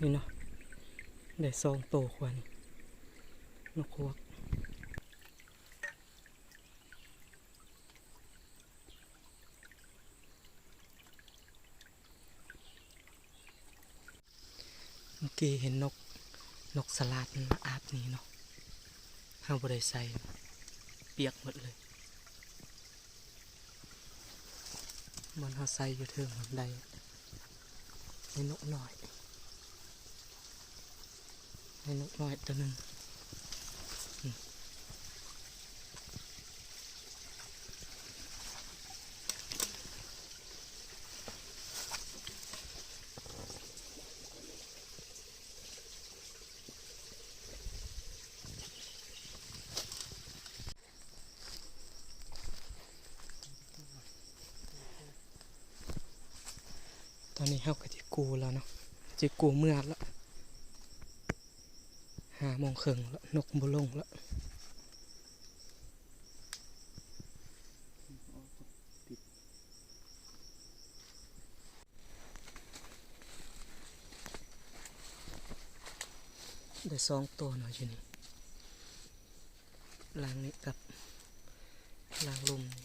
ນີ້ເນາະ ໄດ້ສອງໂຕ ຄວາຍນີ້ ນົກຮວກ. ເມື່ອກີ້ເຫັນນົກ ນົກສະຫຼາດມັນມາອາບນີ້ເນາະ ເຮົາບໍ່ໄດ້ໃສ່ ປຽກໝົດເລີຍ. ບ່ອນເຮົາໃສ່ຢູ່ເທິງຫັ້ນໄດ້ ໄດ້ນົກນ້ອຍ ໄດ້ນົກນ້ອຍໂຕໜຶ່ງ. ຕອນນີ້ເຮົາກໍຊິກູ້ແລ້ວເນາະ ຊິກູ້ເມືອແລ້ວ ຫ້າໂມງເຄິ່ງແລ້ວ ນົກບໍ່ລົງແລ້ວ. ໄດ້ສອງໂຕເນາະຢູ່ນີ້ ຫຼັງນີ້ກັບຫຼັງລຸ່ມນີ້.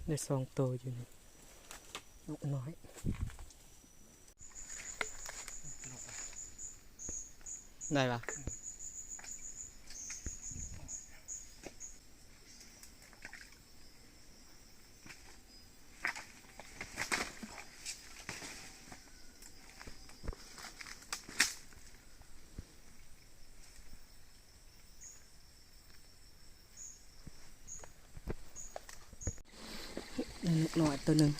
ໄດ້ສອງໂຕຢູ່ນີ້ ນົກນ້ອຍ ໄດ້ປະ? ໄດ້ນົກນ້ອຍໂຕໜຶ່ງ.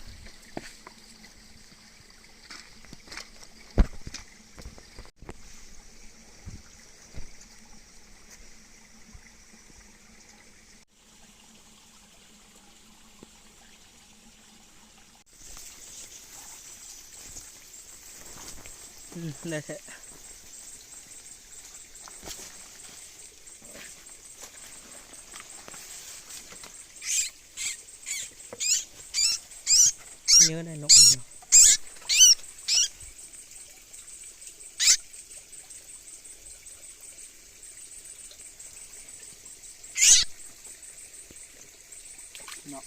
ອືມ ໄດ້ແທ້ ເຍອະໄດ໋ນົກນີ້ເນາະ. ເນາະ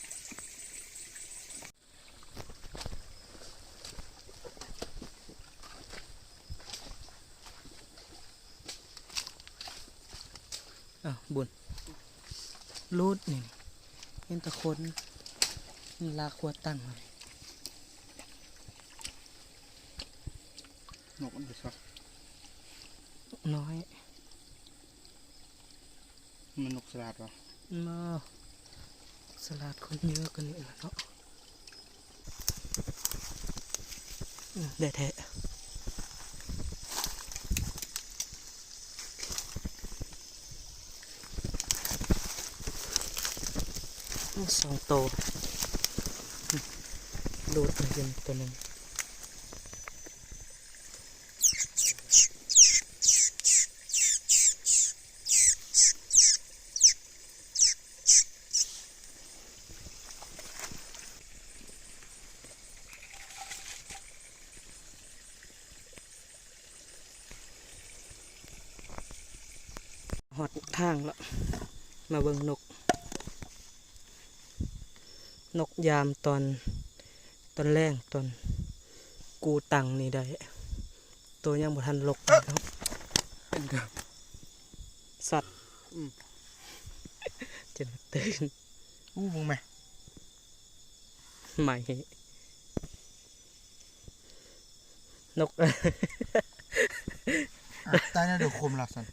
ອ້າວ ບຸນ ຫຼຸດນີ້ ເຫັນແຕ່ຄົນ ມັນລາກຂົວຕັ້ງເລີຍ. ນົກມັນໄປຊະ ນົກນ້ອຍ ມັນນົກສະຫຼາດວະ? ບໍ່ ສະຫຼາດຄົນເຍອະກວ່ານີ້ລະເນາະ. ອືມ ໄດ້ແທ້. ໂອ້ ສອງໂຕ ໂດດມາຢູ່ໂຕໜຶ່ງ. ຮອດທາງລະ ມາເບິ່ງນົກ ນົກຍາມຕອນ ຕອນແລງ ຕອນກູ້ຕັ້ງນີ້ໄດ້ ໂຕຍັງບໍ່ທັນລົກເນາະ ເປັນກະຊັດ ອືມ ຈົນຕື່ນ. ອູ້ ເບິ່ງແມ ໄໝ້ ນົກ ອ່ະ ຕາຍແນວດຽວຄົມລະຊັ້ນ.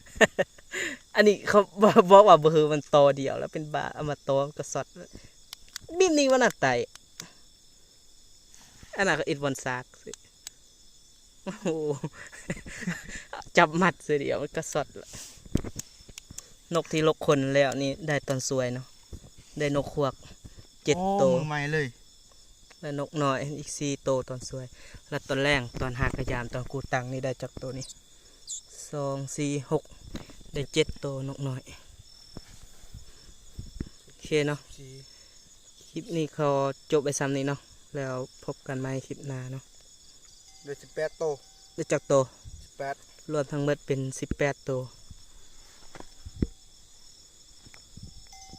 ອັນນີ້ເຂົາບອກວ່າບໍ່ເຫີ ມັນຕໍ່ດຽວ ແລ້ວເປັນບ້າ ເອົາມາຕໍ່ມັນກໍຊັອດ ບິນໜີວ່າໜ້າຕາຍ. ອັນນັ້ນກໍອິດບອນຊາກ ໂອ້ໂຫ ຈັບມັດເທື່ອດຽວມັນກໍຊັອດລະ. ນົກທີ່ລົກຂົນແລ້ວນີ້ໄດ້ຕອນສວຍເນາະ ໄດ້ນົກຂວາກເຈັດໂຕ ໂອ້ ມື້ໃໝ່ເລີຍ ແລະນົກນ້ອຍອີກສີ່ໂຕຕອນສວຍ ແລະຕອນແລງຕອນຫາກະຢາມຕອນກູຕັງນີ້ໄດ້ຈັກໂຕນີ້ ສອງ ສີ່ ຫົກ ໄດ້ເຈັດໂຕນົກນ້ອຍ ໂອເຄເນາະ ຄລິບນີ້ຂໍຈົບໄວ້ຊ່ຳນີ້ເນາະ ແລ້ວພົບກັນໃໝ່ຄລິບໜ້າເນາະ ໄດ້ສິບແປດໂຕ ໄດ້ຈັກໂຕ ສິບແປດ ລວມທັງໝົດເປັນສິບແປດໂຕ